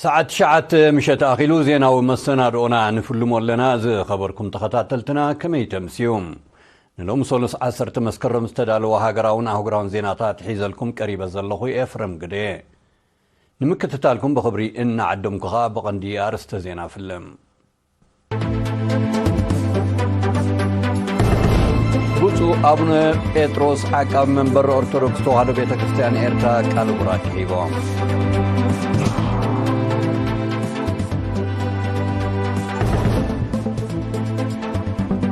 ሰዓት ትሽዓተ ምሸት ኣኺሉ ዜናዊ መሰናድኦና ንፍልሞ ኣለና። ዝኸበርኩም ተኸታተልትና ከመይ ተምስዩ? ንሎሚ ሰሉስ ዓሰርተ መስከረም ዝተዳለወ ሃገራውን ኣህጉራውን ዜናታት ሒዘልኩም ቀሪበ ዘለኹ ኤፍረም ግደ። ንምክትታልኩም ብኽብሪ እናዓደምኩ ኸኣ ብቐንዲ ኣርእስተ ዜና ፍልም። ብፁዕ ኣቡነ ጴጥሮስ ዓቃብ መንበር ኦርቶዶክስ ተዋህዶ ቤተ ክርስቲያን ኤርትራ ቃለ ቡራኬ ሂቦም።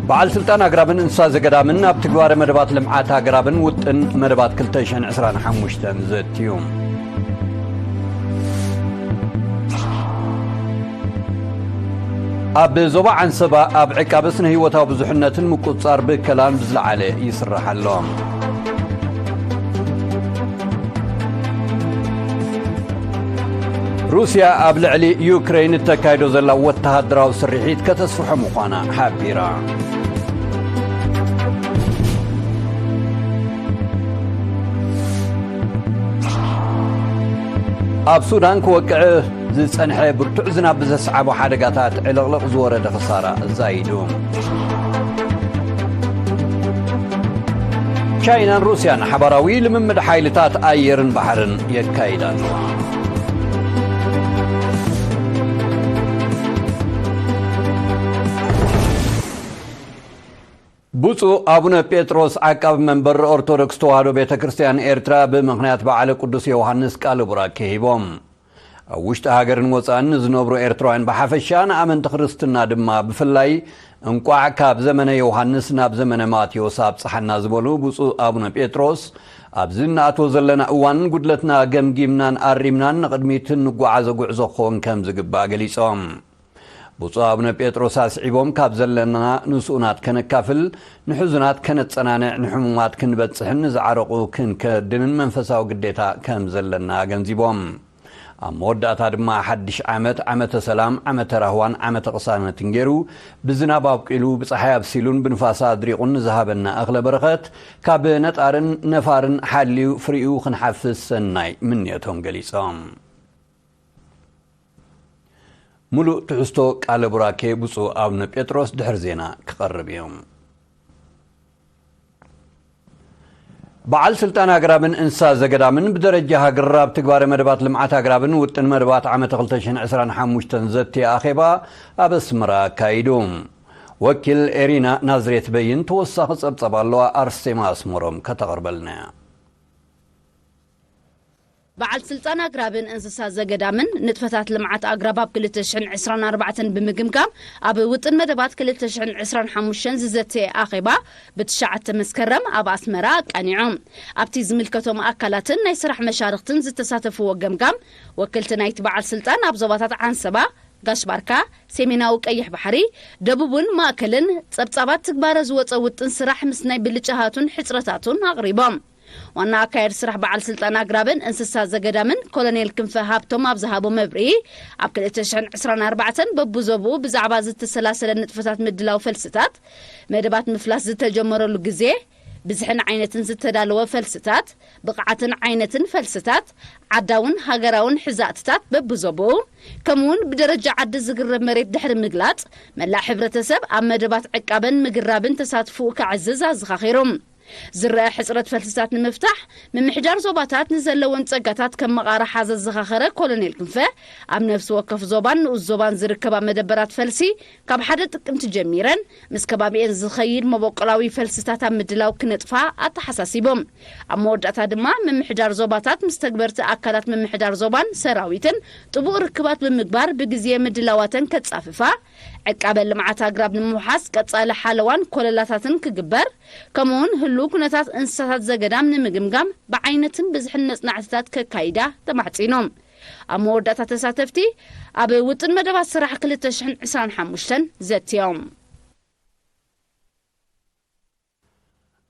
በዓል ስልጣን ኣግራብን እንስሳ ዘገዳምን ኣብ ትግባረ መደባት ልምዓት ኣግራብን ውጥን መደባት ክልተ ሽሕን ዕስራን ሓሙሽተን ዘትዩ። ኣብ ዞባ ዓንሰባ ኣብ ዕቃበ ስነ ህይወታዊ ብዙሕነትን ምቁጽጻር ብከላን ብዝለዓለ ይስራሕ ኣሎ። ሩስያ ኣብ ልዕሊ ዩክሬን እተካይዶ ዘላ ወተሃደራዊ ስርሒት ከተስፍሖ ምዃና ሓቢራ። ኣብ ሱዳን ክወቅዕ ዝጸንሐ ብርቱዕ ዝናብ ብዘስዓቦ ሓደጋታት ዕልቕልቕ ዝወረደ ክሳራ ዛይዱ። ቻይናን ሩስያን ሓባራዊ ልምምድ ሓይልታት ኣየርን ባሕርን የካይዳ ኣለዋ። ብፁዕ ኣቡነ ጴጥሮስ ዓቃብ መንበር ኦርቶዶክስ ተዋህዶ ቤተ ክርስቲያን ኤርትራ ብምኽንያት በዓለ ቅዱስ ዮሃንስ ቃለ ቡራኬ ሂቦም። ኣብ ውሽጢ ሃገርን ወጻእን ንዝነብሩ ኤርትራውያን ብሓፈሻ ንኣመንቲ ክርስትና ድማ ብፍላይ እንቋዕ ካብ ዘመነ ዮሃንስ ናብ ዘመነ ማቴዎስ ኣብጽሓና ዝበሉ ብፁዕ ኣቡነ ጴጥሮስ፣ ኣብዚ እንኣትዎ ዘለና እዋን ጉድለትና ገምጊምናን ኣሪምናን ንቕድሚት እንጓዓዞ ጉዕዞ ክኸውን ከም ዝግባእ ገሊጾም። ብፁዕ ኣቡነ ጴጥሮስ ኣስዒቦም፣ ካብ ዘለና ንስኡናት ከነካፍል፣ ንሕዙናት ከነጸናንዕ፣ ንሕሙማት ክንበጽሕን ንዝዓረቑ ክንከድንን መንፈሳዊ ግዴታ ከም ዘለና ኣገንዚቦም። ኣብ መወዳእታ ድማ ሓድሽ ዓመት ዓመተ ሰላም፣ ዓመተ ራህዋን ዓመተ ቅሳነትን ገይሩ፣ ብዝናብ ኣብቂሉ፣ ብጸሓይ ኣብሲሉን ብንፋስ ኣድሪቑን ንዝሃበና እኽለ በረኸት ካብ ነጣርን ነፋርን ሓልዩ ፍሪኡ ክንሓፍስ ሰናይ ምንዮቶም ገሊጾም። ሙሉእ ትሕዝቶ ቃለ ቡራኬ ብፁዕ ኣቡነ ጴጥሮስ ድሕሪ ዜና ክቐርብ እዩ። በዓል ስልጣን ኣግራብን እንስሳ ዘገዳምን ብደረጃ ሃገር ኣብ ትግባረ መደባት ልምዓት ኣግራብን ውጥን መደባት ዓመተ ክልተ ሽሕን ዕስራን ሓሙሽተን ዘትየ ኣኼባ ኣብ ኣስመራ ኣካይዱ። ወኪል ኤሪና ናዝሬት በይን ተወሳኺ ጸብጸብ ኣለዋ፣ ኣርሴማ ኣስመሮም ከተቕርበልና እያ። በዓል ስልጣን ኣግራብን እንስሳ ዘገዳምን ንጥፈታት ልምዓት ኣግራብ ኣብ ክልተ ሽሕን ዕስራን ኣርባዕተን ብምግምጋም ኣብ ውጥን መደባት ክልተ ሽሕን ዕስራን ሓሙሽተን ዝዘተየ ኣኼባ ብትሽዓተ መስከረም ኣብ ኣስመራ ኣቃኒዑ። ኣብቲ ዝምልከቶም ኣካላትን ናይ ስራሕ መሻርኽትን ዝተሳተፍዎ ገምጋም ወክልቲ ናይቲ በዓል ስልጣን ኣብ ዞባታት ዓንሰባ፣ ጋሽ ባርካ፣ ሰሜናዊ ቀይሕ ባሕሪ፣ ደቡብን ማእከልን ጸብጻባት ትግባረ ዝወጸ ውጥን ስራሕ ምስ ናይ ብልጫሃቱን ሕጽረታቱን ኣቕሪቦም። ዋና ኣካየድ ስራሕ በዓል ስልጣን ኣግራብን እንስሳ ዘገዳምን ኮሎኔል ክንፈ ሃብቶም ኣብ ዝሃቦ መብርሂ፣ ኣብ ክልተ ሽሕን ዕስራን ኣርባዕተን በብዞብኡ ብዛዕባ ዝተሰላሰለ ንጥፈታት ምድላው ፈልስታት፣ መደባት ምፍላስ ዝተጀመረሉ ግዜ፣ ብዝሕን ዓይነትን ዝተዳለወ ፈልስታት፣ ብቕዓትን ዓይነትን ፈልስታት፣ ዓዳውን ሃገራውን ሕዛእትታት በብዞብኡ፣ ከምኡውን ብደረጃ ዓዲ ዝግረብ መሬት ድሕሪ ምግላጽ፣ መላእ ሕብረተሰብ ኣብ መደባት ዕቃበን ምግራብን ተሳትፎኡ ከዕዝዝ ኣዘኻኺሩ። ዝረአ ሕጽረት ፈልስታት ንምፍታሕ፣ ምምሕዳር ዞባታት ንዘለወን ጸጋታት ከም መቓረሓ ዘዘኻኸረ ኮሎኔል ክንፈ፣ ኣብ ነፍሲ ወከፍ ዞባን ንኡስ ዞባን ዝርከባ መደበራት ፈልሲ ካብ ሓደ ጥቅምቲ ጀሚረን ምስ ከባቢኤን ዝኸይድ መበቆላዊ ፈልስታት ኣብ ምድላው ክነጥፋ ኣተሓሳሲቦም። ኣብ መወዳእታ ድማ ምምሕዳር ዞባታት ምስ ተግበርቲ ኣካላት ምምሕዳር ዞባን ሰራዊትን ጥቡቕ ርክባት ብምግባር ብግዜ ምድላዋተን ከጻፍፋ፣ ዕቃበ ልምዓት ኣግራብ ንምውሓስ ቀጻሊ ሓለዋን ኮለላታትን ክግበር፣ ከምኡውን ህሉው ኩነታት እንስሳታት ዘገዳም ንምግምጋም ብዓይነትን ብዝሕን መጽናዕትታት ከካይዳ ተማሕጺኖም። ኣብ መወዳእታ ተሳተፍቲ ኣብ ውጥን መደባት ስራሕ ክልተ ሽሕን ዕስራን ሓሙሽተን ዘትዮም።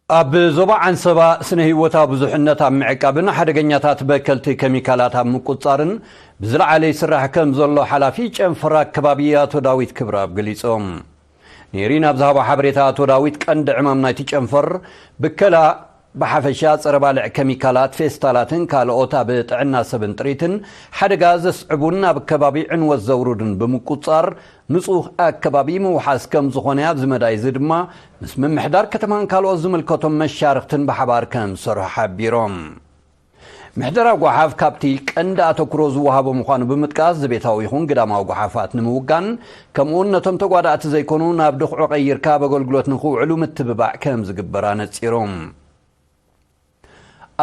ኣብ ዞባ ዓንሰባ ስነ ህይወታዊ ብዙሕነት ኣብ ምዕቃብን ሓደገኛታት በከልቲ ኬሚካላት ኣብ ምቁጽጻርን ብዝለዓለ ይስራሕ ከም ዘሎ ሓላፊ ጨንፈር ኣከባቢ ኣቶ ዳዊት ክብረኣብ ገሊጾም። ኔሪን ኣብ ዝሃቦ ሓበሬታ ኣቶ ዳዊት ቀንዲ ዕማም ናይቲ ጨንፈር ብከላ ብሓፈሻ ጸረ ባልዕ ኬሚካላት፣ ፌስታላትን ካልኦት ኣብ ጥዕና ሰብን ጥሪትን ሓደጋ ዘስዕቡን ናብ ከባቢ ዕንወት ዘውርዱን ብምቁጻር፣ ንጹህ ኣከባቢ ምውሓስ ከም ዝኾነ፣ ኣብዚ መዳይ እዚ ድማ ምስ ምምሕዳር ከተማን ካልኦት ዝምልከቶም መሻርኽትን ብሓባር ከም ዝሰርሑ ሓቢሮም። ምሕደራ ጓሓፍ ካብቲ ቀንዲ ኣተኩሮ ዝወሃቦ ምዃኑ ብምጥቃስ፣ ዘቤታዊ ይኹን ግዳማዊ ጓሓፋት ንምውጋን፣ ከምኡውን ነቶም ተጓዳእቲ ዘይኮኑ ናብ ድኹዒ ቀይርካ ኣብ ኣገልግሎት ንኽውዕሉ ምትብባዕ ከም ዝግበር ኣነጺሮም።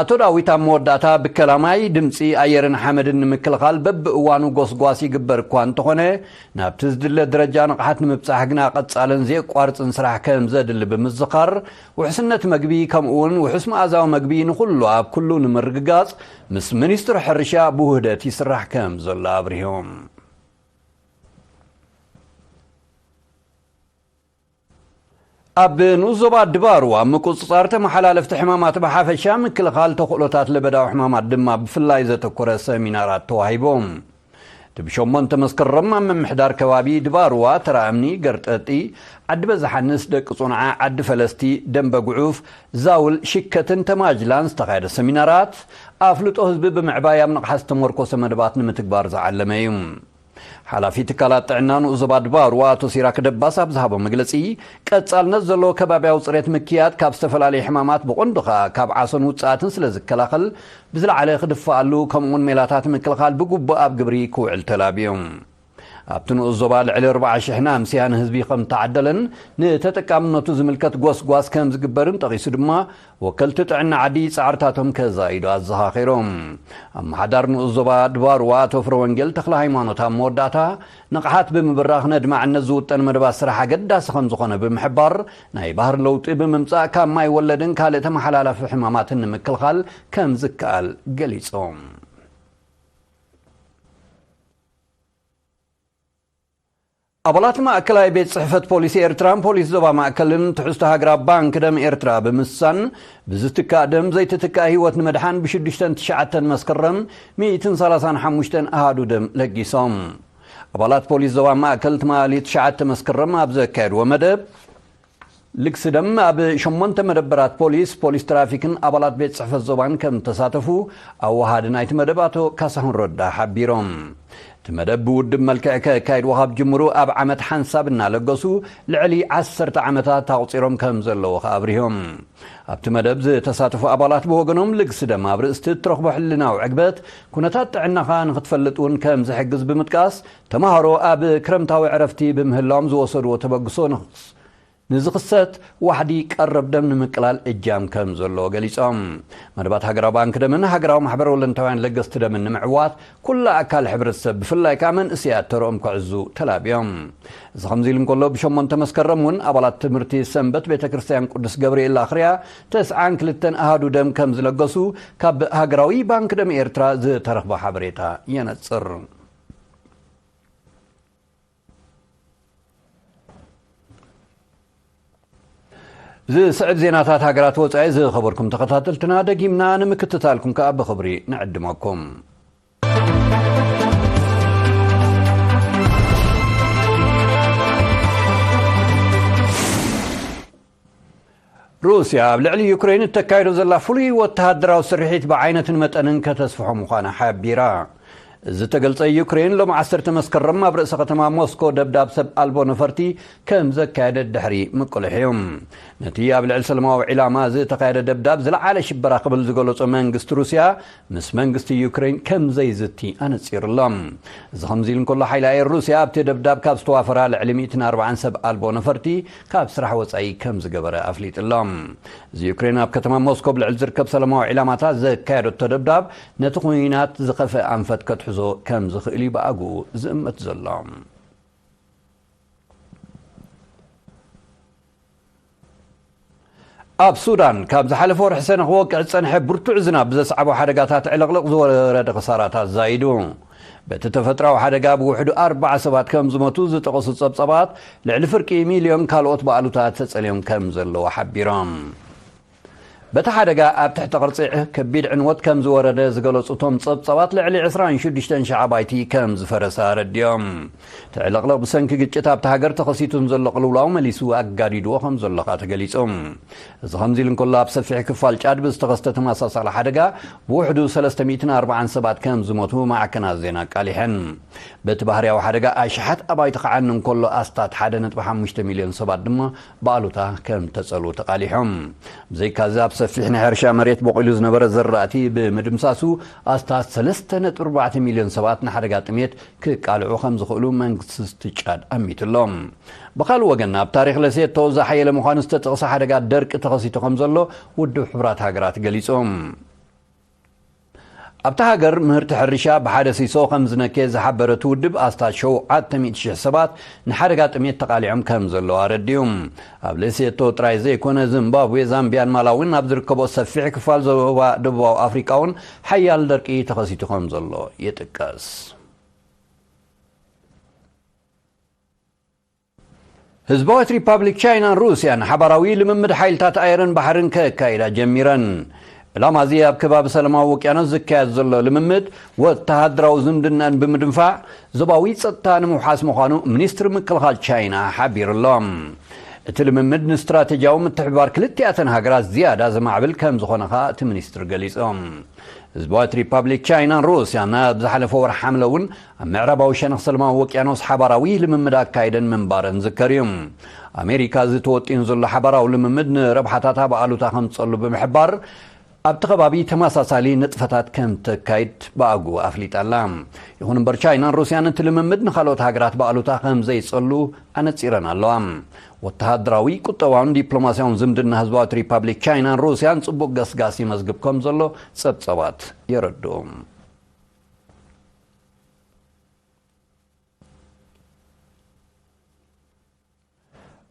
ኣቶ ዳዊት ኣብ መወዳእታ፣ ብከላ ማይ፣ ድምጺ ኣየርን ሓመድን ንምክልኻል በብእዋኑ ጎስጓስ ይግበር እኳ እንተኾነ፣ ናብቲ ዝድለ ደረጃ ንቕሓት ንምብጻሕ ግና ቀጻልን ዘየቋርጽን ስራሕ ከም ዘድሊ ብምዝኻር፣ ውሕስነት መግቢ ከምኡውን ውሑስ መኣዛዊ መግቢ ንኹሉ ኣብ ኩሉ ንምርግጋጽ ምስ ሚኒስትሪ ሕርሻ ብውህደት ይስራሕ ከም ዘሎ ኣብሪሆም። ኣብ ንኡስ ዞባ ድባርዋ ምቁጽጻር ተመሓላለፍቲ ሕማማት ብሓፈሻ፣ ምክልኻል ተኽእሎታት ለበዳዊ ሕማማት ድማ ብፍላይ ዘተኮረ ሰሚናራት ተዋሂቦም። እቲ ብሸሞንተ መስከረም ኣብ ምምሕዳር ከባቢ ድባርዋ፣ ተራ እምኒ፣ ገርጠጢ፣ ዓዲ በዛሓንስ፣ ደቂ ጹንዓ፣ ዓዲ ፈለስቲ፣ ደንበ ጉዑፍ፣ ዛውል፣ ሽከትን ተማጅላን ዝተኻየደ ሰሚናራት፣ ኣፍልጦ ህዝቢ ብምዕባይ ኣብ ንቕሓት ዝተመርኮሰ መደባት ንምትግባር ዝዓለመ እዩ። ሓላፊ ትካላት ጥዕና ንኡስ ዞባ ድባርዋ ኣቶ ሲራክ ደባስ ኣብ ዝሃቦ መግለጺ፣ ቀጻልነት ዘለዎ ከባብያዊ ጽሬት ምክያድ ካብ ዝተፈላለዩ ሕማማት ብቐንዱ ኸኣ ካብ ዓሶን ውጽኣትን ስለ ዝከላኸል ብዝለዓለ ክድፈኣሉ፣ ከምኡውን ሜላታት ምክልኻል ብግቡእ ኣብ ግብሪ ክውዕል ተላብዩ። ኣብቲ ንኡስ ዞባ ልዕሊ ኣርባዓ ሽሕ ናምስያ ንህዝቢ ከም ተዓደለን ንተጠቃምነቱ ዝምልከት ጎስጓስ ከም ዝግበርን ጠቒሱ ድማ፣ ወከልቲ ጥዕና ዓዲ ጻዕርታቶም ከዛይዱ ኣዘኻኺሮም። ኣመሓዳር ንኡስ ዞባ ድባርዋ ኣቶ ፍረ ወንጌል ተኽለ ሃይማኖት ኣብ መወዳእታ፣ ንቕሓት ብምብራኽ ነድማዕነት ዝውጠን መደባት ስራሕ ኣገዳሲ ከም ዝኾነ ብምሕባር፣ ናይ ባህሪ ለውጢ ብምምጻእ ካብ ማይ ወለድን ካልእ ተመሓላላፊ ሕማማትን ንምክልኻል ከም ዝከኣል ገሊጾም። ኣባላት ማእከላይ ቤት ጽሕፈት ፖሊስ ኤርትራን ፖሊስ ዞባ ማእከልን ትሕዝቶ ሃገራዊ ባንክ ደም ኤርትራ ብምስሳን፣ ብዝትካእ ደም ዘይትትካእ ህይወት ንምድሓን ብሽዱሽተን ትሽዓተን መስከረም ሚእትን ሰላሳን ሓሙሽተን ኣሃዱ ደም ለጊሶም። ኣባላት ፖሊስ ዞባ ማእከል ትማሊ ትሽዓተ መስከረም ኣብ ዘካየድዎ መደብ፣ ልግሲ ደም ኣብ ሸሞንተ መደበራት ፖሊስ፣ ፖሊስ ትራፊክን ኣባላት ቤት ጽሕፈት ዞባን ከም ተሳተፉ ኣወሃዲ ናይቲ መደብ ኣቶ ካሳሁን ረዳ ሓቢሮም። እቲ መደብ ብውድብ መልክዕ ከካይድዎ ካብ ጅምሩ ኣብ ዓመት ሓንሳብ እናለገሱ ልዕሊ ዓሰርተ ዓመታት ኣቑጺሮም ከም ዘለዉ ከኣ ኣብሪሆም። ኣብቲ መደብ ዝተሳተፉ ኣባላት ብወገኖም፣ ልግሲ ደም ኣብ ርእስቲ እትረኽቦ ሕልናዊ ዕግበት፣ ኩነታት ጥዕናኻ ንኽትፈልጥ እውን ከም ዝሕግዝ ብምጥቃስ፣ ተምሃሮ ኣብ ክረምታዊ ዕረፍቲ ብምህላዎም ዝወሰድዎ ተበግሶ ንኽስ-፣ ንዝኽሰት ዋሕዲ ቀረብ ደም ንምቅላል እጃም ከም ዘለዎ ገሊጾም። መደባት ሃገራዊ ባንክ ደምን ሃገራዊ ማሕበር ወለንታውያን ለገስቲ ደምን ንምዕዋት ኩሉ ኣካል ሕብረተሰብ፣ ብፍላይ ከኣ መንእሰያት ተርኦም ክዕዙ ተላብዮም። እዚ ከምዚ ኢሉ እንከሎ፣ ብሸሞንተ መስከረም እውን ኣባላት ትምህርቲ ሰንበት ቤተ ክርስቲያን ቅዱስ ገብርኤል ኣኽርያ ተስዓን ክልተን ኣሃዱ ደም ከም ዝለገሱ ካብ ሃገራዊ ባንክ ደም ኤርትራ ዝተረኽበ ሓበሬታ የነጽር። ዝስዕብ ዜናታት ሃገራት ወጻኢ ዝኸበርኩም ተኸታተልትና፣ ደጊምና ንምክትታልኩም ከኣ ብኽብሪ ንዕድመኩም። ሩስያ ኣብ ልዕሊ ዩክሬን እተካይዶ ዘላ ፍሉይ ወተሃደራዊ ስርሒት ብዓይነትን መጠንን ከተስፍሖ ምዃና ሓቢራ። እዚ ተገልጸ፣ ዩክሬን ሎሚ ዓሰርተ መስከረም ኣብ ርእሰ ከተማ ሞስኮ ደብዳብ ሰብ ኣልቦ ነፈርቲ ከም ዘካየደት ድሕሪ ምቅልሕ እዩ። ነቲ ኣብ ልዕሊ ሰላማዊ ዒላማ ዝተኻየደ ደብዳብ ዝለዓለ ሽበራ ክብል ዝገለጾ መንግስቲ ሩስያ፣ ምስ መንግስቲ ዩክሬን ከም ዘይዝቲ ኣነጺሩ ኣሎ። እዚ ከምዚ ኢሉ እንከሎ፣ ሓይሊ ኣየር ሩስያ ኣብቲ ደብዳብ ካብ ዝተዋፈራ ልዕሊ ሚእትን ኣርባዓን ሰብ ኣልቦ ነፈርቲ ካብ ስራሕ ወጻኢ ከም ዝገበረ ኣፍሊጡ ኣሎ። እዚ ዩክሬን ኣብ ከተማ ሞስኮ ኣብ ልዕሊ ዝርከብ ሰላማዊ ዒላማታት ዘካየደቶ ደብዳብ፣ ነቲ ኲናት ዝኸፍአ ኣንፈት ከትሕዞ ከም ዝኽእል እዩ ብኣግኡ ዝእመት ዘሎ። ኣብ ሱዳን፣ ካብ ዝሓለፈ ወርሒ ሰነ ክወቅዕ ዝጸንሐ ብርቱዕ ዝናብ ብዘስዓቦ ሓደጋታት ዕልቕልቕ ዝወረደ ክሳራታት ዛይዱ። በቲ ተፈጥሮኣዊ ሓደጋ ብውሕዱ ኣርባዓ ሰባት ከም ዝሞቱ ዝጠቐሱ ጸብጻባት፣ ልዕሊ ፍርቂ ሚልዮን ካልኦት ብኣሉታ ተጸልዮም ከም ዘለዉ ሓቢሮም። በቲ ሓደጋ ኣብ ትሕቲ ቅርጺ ከቢድ ዕንወት ከም ዝወረደ ዝገለጹ እቶም ጸብጻባት፣ ልዕሊ ዕስራን ሽዱሽተን ሽሕ ኣባይቲ ከም ዝፈረሰ ኣረዲኦም። እቲ ዕልቕልቕ ብሰንኪ ግጭት ኣብቲ ሃገር ተኸሲቱ ንዘሎ ቅልውላው መሊሱ ኣጋዲድዎ ከም ዘሎ ከኣ ተገሊጹ። እዚ ከምዚ ኢሉ እንከሎ፣ ኣብ ሰፊሕ ክፋል ጫድ ብዝተኸስተ ተመሳሳሊ ሓደጋ ብውሕዱ ሰለስተ ሚእትን ኣርባዓን ሰባት ከም ዝሞቱ ማዕከናት ዜና ኣቃሊሐን። በቲ ባህርያዊ ሓደጋ ኣሽሓት ኣባይቲ ክዓኒ እንከሎ፣ ኣስታት ሓደ ነጥቢ ሓሙሽተ ሚልዮን ሰባት ድማ ብኣሉታ ከም ተጸልዉ ተቓሊሖም። ብዘይካዚ፣ ኣብ ሰፊሕ ናይ ሕርሻ መሬት በቑሉ ዝነበረ ዘራእቲ ብምድምሳሱ፣ ኣስታት ሰለስተ ነጥቢ ኣርባዕተ ሚልዮን ሰባት ንሓደጋ ጥሜት ክቃልዑ ከም ዝኽእሉ መንግስቲ ጫድ ኣሚቱ ኣሎ። ብኻልእ ወገን፣ ኣብ ታሪኽ ለሴቶ ዝሓየለ ምዃኑ ዝተጠቕሰ ሓደጋ ደርቂ ተኸሲቱ ከም ዘሎ ውድብ ሕቡራት ሃገራት ገሊጹ። ኣብታ ሃገር ምህርቲ ሕርሻ ብሓደ ሲሶ ከም ዝነከየ ዝሓበረ እቲ ውድብ፣ ኣስታት ሸውዓተ ሚእቲ ሽሕ ሰባት ንሓደጋ ጥሜት ተቓሊዖም ከም ዘለዉ ኣረዲኡ። ኣብ ለሴቶ ጥራይ ዘይኮነ፣ ዚምባብዌ፣ ዛምቢያን ማላዊን ኣብ ዝርከቦ ሰፊሕ ክፋል ዞባ ደቡባዊ ኣፍሪቃ እውን ሓያል ደርቂ ተኸሲቱ ከም ዘሎ ይጥቀስ። ህዝባዊት ሪፓብሊክ ቻይናን ሩስያን ሓባራዊ ልምምድ ሓይልታት ኣየርን ባሕርን ከካይዳ ጀሚረን። ዕላማ እዚ ኣብ ከባቢ ሰላማዊ ውቅያኖስ ዝካየድ ዘሎ ልምምድ፣ ወተሃደራዊ ዝምድናን ብምድንፋዕ ዞባዊ ጸጥታ ንምውሓስ ምዃኑ ሚኒስትሪ ምክልኻል ቻይና ሓቢሩ ኣሎ። እቲ ልምምድ ንስትራቴጂያዊ ምትሕብባር ክልቲኣተን ሃገራት ዝያዳ ዘማዕብል ከም ዝኾነ ከኣ እቲ ሚኒስትሪ ገሊጹ። ህዝባዊት ሪፓብሊክ ቻይናን ሩስያን ኣብ ዝሓለፈ ወርሒ ሓምለ እውን ኣብ ምዕራባዊ ሸነኽ ሰላማዊ ውቅያኖስ ሓባራዊ ልምምድ ኣካይደን ምንባረን ዝከር እዩ። ኣሜሪካ፣ እዚ ተወጢኑ ዘሎ ሓባራዊ ልምምድ ንረብሓታታ ብኣሉታ ከምጸሉ ብምሕባር፣ ኣብቲ ከባቢ ተመሳሳሊ ንጥፈታት ከም ተካይድ ብኣግኡ ኣፍሊጣ ኣላ። ይኹን እምበር፣ ቻይናን ሩስያን እቲ ልምምድ ንኻልኦት ሃገራት ብኣሉታ ከም ዘይጸሉ ኣነጺረን ኣለዋ። ወተሃደራዊ፣ ቁጠባውን ዲፕሎማስያውን ዝምድና ህዝባዊት ሪፓብሊክ ቻይናን ሩስያን ጽቡቕ ገስጋስ ይመዝግብ ከም ዘሎ ጸብጸባት የረድኡ።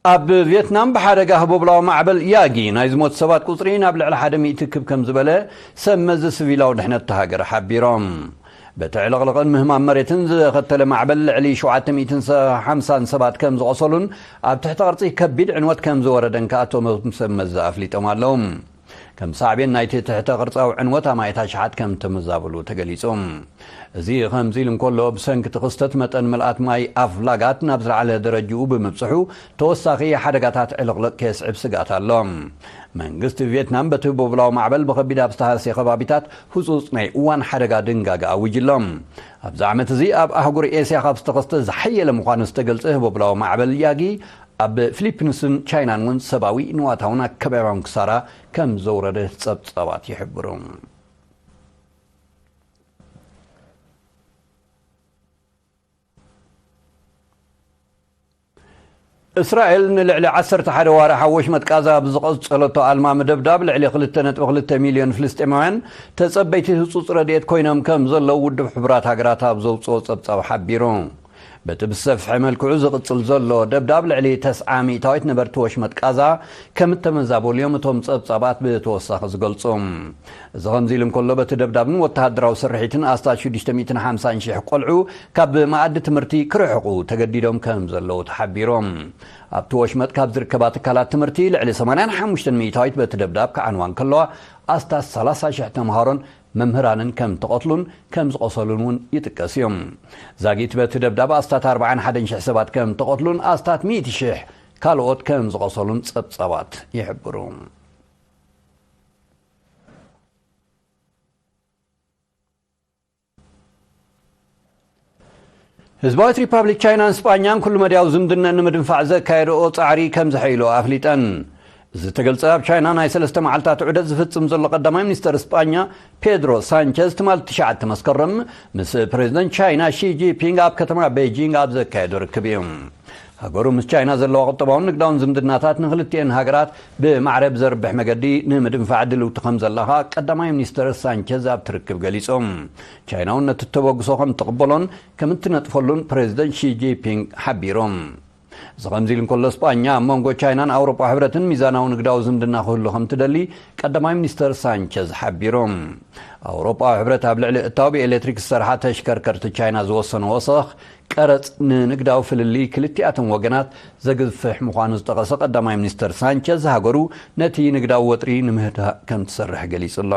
ኣብ ቪየትናም ብሓደጋ ህቦብላዊ ማዕበል ያጊ ናይ ዝሞቱ ሰባት ቁጽሪ ናብ ልዕሊ ሓደ ሚእቲ ክብ ከም ዝበለ ሰብ መዚ ሲቪላዊ ድሕነት እታ ሃገር ሓቢሮም። በቲ ዕልቕልቕን ምህማም መሬትን ዘኸተለ ማዕበል ልዕሊ ሸውዓተ ሚእትን ሓምሳን ሰባት ከም ዝቖሰሉን ኣብ ትሕቲ ቅርጺ ከቢድ ዕንወት ከም ዝወረደን ከኣ እቶም ሰብ መዚ ኣፍሊጦም ኣለዉ። ከም ሳዕቤን ናይቲ ትሕተ ቅርጻዊ ዕንወት ኣማኢት ኣሽሓት ከም ተመዛበሉ ተገሊጹ። እዚ ከምዚ ኢሉ እንከሎ፣ ብሰንኪ እቲ ክስተት መጠን ምልኣት ማይ ኣፍላጋት ናብ ዝለዓለ ደረጅኡ ብምብጽሑ፣ ተወሳኺ ሓደጋታት ዕልቕልቕ ከየስዕብ ስግኣት ኣሎ። መንግስቲ ቪየትናም በቲ ህቦብላዊ ማዕበል ብኸቢድ ኣብ ዝተሃስየ ከባቢታት ህጹጽ ናይ እዋን ሓደጋ ድንጋገ ኣዊጁ ኣሎ። ኣብዚ ዓመት እዚ ኣብ ኣህጉር ኤስያ ካብ ዝተኸስተ ዝሓየለ ምዃኑ ዝተገልጸ ህቦብላዊ ማዕበል ያጊ፣ ኣብ ፊሊፒንስን ቻይናን እውን ሰብኣዊ፣ ንዋታውን ኣከባቢያውን ክሳራ ከም ዘውረደ ጸብጻባት ይሕብሩ። እስራኤል ንልዕሊ ዓሰርተ ሓደ ዋርሕ ኣብ ወሽመጥ ቃዛ ብዝቐጸለቶ ኣልማሚ ደብዳብ፣ ልዕሊ ክልተ ነጥቢ ክልተ ሚልዮን ፍልስጤማውያን ተጸበይቲ ህጹጽ ረድኤት ኮይኖም ከም ዘለዉ ውድብ ሕቡራት ሃገራት ኣብ ዘውጽኦ ጸብጻብ ሓቢሩ። በቲ ብሰፍሐ መልክዑ ዝቕጽል ዘሎ ደብዳብ፣ ልዕሊ ተስዓ ሚእታዊት ነበርቲ ወሽመጥ ቃዛ ከም እተመዛበሉ እዮም እቶም ጸብጻባት ብተወሳኺ ዝገልጹ። እዚ ከምዚ ኢሉ እንከሎ፣ በቲ ደብዳብን ወተሃደራዊ ስርሒትን ኣስታት ሽዱሽተ ሚእትን ሓምሳን ሽሕ ቆልዑ ካብ መኣዲ ትምህርቲ ክርሕቑ ተገዲዶም ከም ዘለዉ ተሓቢሮም። ኣብቲ ወሽመጥ ካብ ዝርከባ ትካላት ትምህርቲ፣ ልዕሊ ሰማንያን ሓሙሽተን ሚእታዊት በቲ ደብዳብ ክዓንዋ እንከለዋ፣ ኣስታት ሰላሳ ሽሕ ተምሃሮን መምህራንን ከም ተቐትሉን ከም ዝቖሰሉን እውን ይጥቀስ እዩ። ዛጊት በቲ ደብዳብ ኣስታት ኣርባዓን ሓደን ሽሕ ሰባት ከም ተቐትሉን ኣስታት ሚእቲ ሽሕ ካልኦት ከም ዝቖሰሉን ጸብጻባት ይሕብሩ። ህዝባዊት ሪፓብሊክ ቻይናን ስጳኛን ኩሉ መድያዊ ዝምድና ንምድንፋዕ ዘካየድኦ ጻዕሪ ከም ዘሐይሎ ኣፍሊጠን። እዚ ተገልጸ ኣብ ቻይና ናይ ሰለስተ መዓልታት ዑደት ዝፍጽም ዘሎ ቀዳማይ ሚኒስተር ስጳኛ ፔድሮ ሳንቸዝ፣ ትማሊ ትሽዓተ መስከረም ምስ ፕሬዚደንት ቻይና ሺ ጂንፒንግ ኣብ ከተማ ቤጂንግ ኣብ ዘካየዶ ርክብ እዩ። ሃገሩ ምስ ቻይና ዘለዋ ቁጠባውን ንግዳውን ዝምድናታት ንክልቲኤን ሃገራት ብማዕረ ብዘርብሕ መገዲ ንምድንፋዕ ድልውቲ ከም ዘላ ከኣ ቀዳማይ ሚኒስተር ሳንቸዝ ኣብቲ ርክብ ገሊጹ። ቻይና እውን ነቲ ተበግሶ ከም ትቕበሎን ከም እትነጥፈሉን ፕሬዚደንት ሺ ጂንፒንግ ሓቢሮም። እዚ ከምዚ ኢሉ እንከሎ፣ ስጳኛ ኣብ መንጎ ቻይናን ኣውሮጳ ሕብረትን ሚዛናዊ ንግዳዊ ዝምድና ክህሉ ከም ትደሊ ቀዳማይ ሚኒስተር ሳንቸዝ ሓቢሩ። ኣውሮጳዊ ሕብረት ኣብ ልዕሊ እታው ብኤሌክትሪክ ዝሰርሓ ተሽከርከርቲ ቻይና ዝወሰኖ ወሰኽ ቀረጽ ንንግዳዊ ፍልልይ ክልቲኣቶም ወገናት ዘግዝፍሕ ምዃኑ ዝጠቐሰ ቀዳማይ ሚኒስተር ሳንቸዝ፣ ሃገሩ ነቲ ንግዳዊ ወጥሪ ንምህዳእ ከም ትሰርሕ ገሊጹ ኣሎ።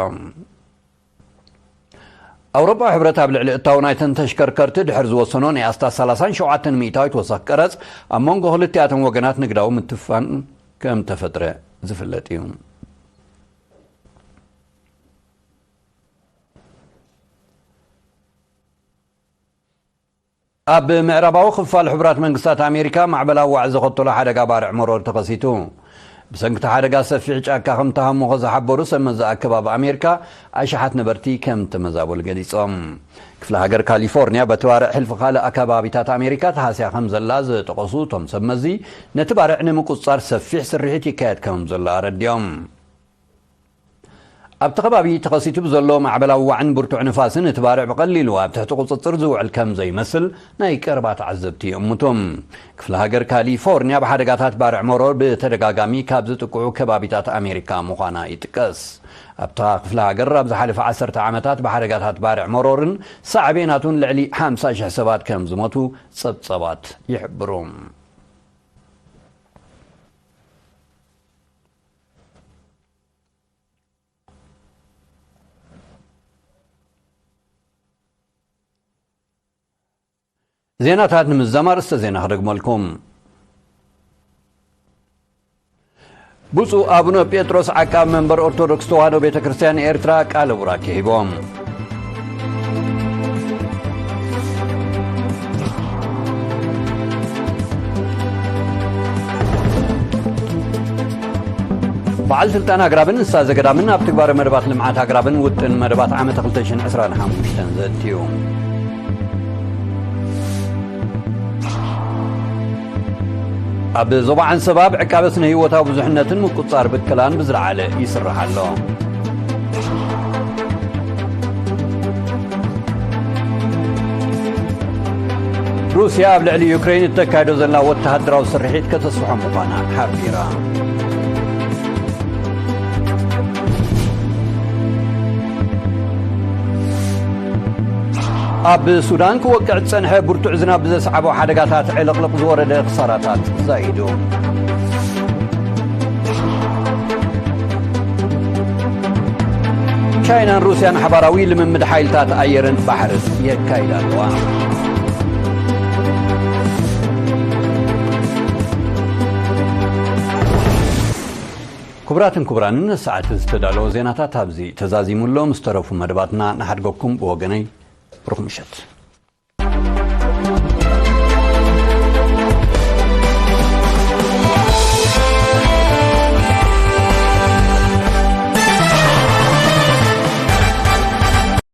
ኣውሮጳዊ ሕብረት ኣብ ልዕሊ እታው ናይተን ተሽከርከርቲ ድሕሪ ዝወሰኖ ናይ ኣስታት ሰላሳን ሸውዓተን ሚእታዊት ወሰኽ ቀረጽ ኣብ መንጎ ክልቲኣቶም ወገናት ንግዳዊ ምትፋን ከም ተፈጥረ ዝፍለጥ እዩ። ኣብ ምዕራባዊ ክፋል ሕቡራት መንግስታት ኣሜሪካ ማዕበላዊ ዋዒ ዘኸተሎ ሓደጋ ባርዕ መሮር ተኸሲቱ። ብሰንኪ እቲ ሓደጋ ሰፊሕ ጫካ ከም ተሃሞኸ ዝሓበሩ ሰብ መዚ ኣከባቢ ኣሜሪካ፣ ኣሽሓት ነበርቲ ከም ተመዛበሉ ገሊጾም። ክፍለ ሃገር ካሊፎርኒያ በቲ ባርዕ ሕልፊ ካልእ ኣከባቢታት ኣሜሪካ ተሃስያ ከም ዘላ ዝጠቐሱ እቶም ሰብ መዚ፣ ነቲ ባርዕ ንምቁጽጻር ሰፊሕ ስርሒት ይካየድ ከም ዘሎ ኣረዲኦም። ኣብቲ ከባቢ ተኸሲቱ ብዘሎ ማዕበላዊ ዋዕን ብርቱዕ ንፋስን እቲ ባርዕ ብቐሊሉ ኣብ ትሕቲ ቁጽጽር ዝውዕል ከም ዘይመስል ናይ ቀረባ ተዓዘብቲ ይእምቱ። ክፍለ ሃገር ካሊፎርኒያ ብሓደጋታት ባርዕ መሮር ብተደጋጋሚ ካብ ዝጥቅዑ ከባቢታት ኣሜሪካ ምዃና ይጥቀስ። ኣብታ ክፍለ ሃገር ኣብ ዝሓለፈ ዓሰርተ ዓመታት ብሓደጋታት ባርዕ መሮርን ሳዕቤናቱን ልዕሊ ሓምሳ ሽሕ ሰባት ከም ዝሞቱ ጸብጸባት ይሕብሩ። ዜናታት ንምዝዛም ኣርእስተ ዜና ክደግመልኩም። ብፁዕ ኣቡነ ጴጥሮስ ዓቃብ መንበር ኦርቶዶክስ ተዋህዶ ቤተ ክርስቲያን ኤርትራ ቃለ ቡራኬ ሂቦም። በዓል ስልጣን ኣግራብን ንሳ ዘገዳምን ኣብ ትግባረ መደባት ልምዓት ኣግራብን ውጥን መደባት ዓመት ክልተ ሽሕን ዕስራን ሓሙሽተን ዘእትዩ። ኣብ ዞባ ዓንሰባ ብዕቃበ ስነ ህይወታዊ ብዙሕነትን ምቁጽጻር ብከላን ብዝለዓለ ይስራሕ ኣሎ። ሩስያ ኣብ ልዕሊ ዩክሬን እተካይዶ ዘላ ወተሃደራዊ ስርሒት ከተስፍሖ ምዃና ሓቢራ። ኣብ ሱዳን ክወቅዕ ዝጸንሐ ብርቱዕ ዝናብ ብዘስዓቦ ሓደጋታት ዕልቕልቕ ዝወረደ ክሳራታት ዛይዱ። ቻይናን ሩስያን ሓባራዊ ልምምድ ሓይልታት ኣየርን ባሕርን የካይዳ ኣለዋ። ክቡራትን ክቡራንን፣ ንሰዓት ዝተዳለወ ዜናታት ኣብዚ ተዛዚሙ ኣሎ። ምስ ተረፉ መደባትና ንሓድገኩም። ብወገነይ ብሩኽ ምሸት።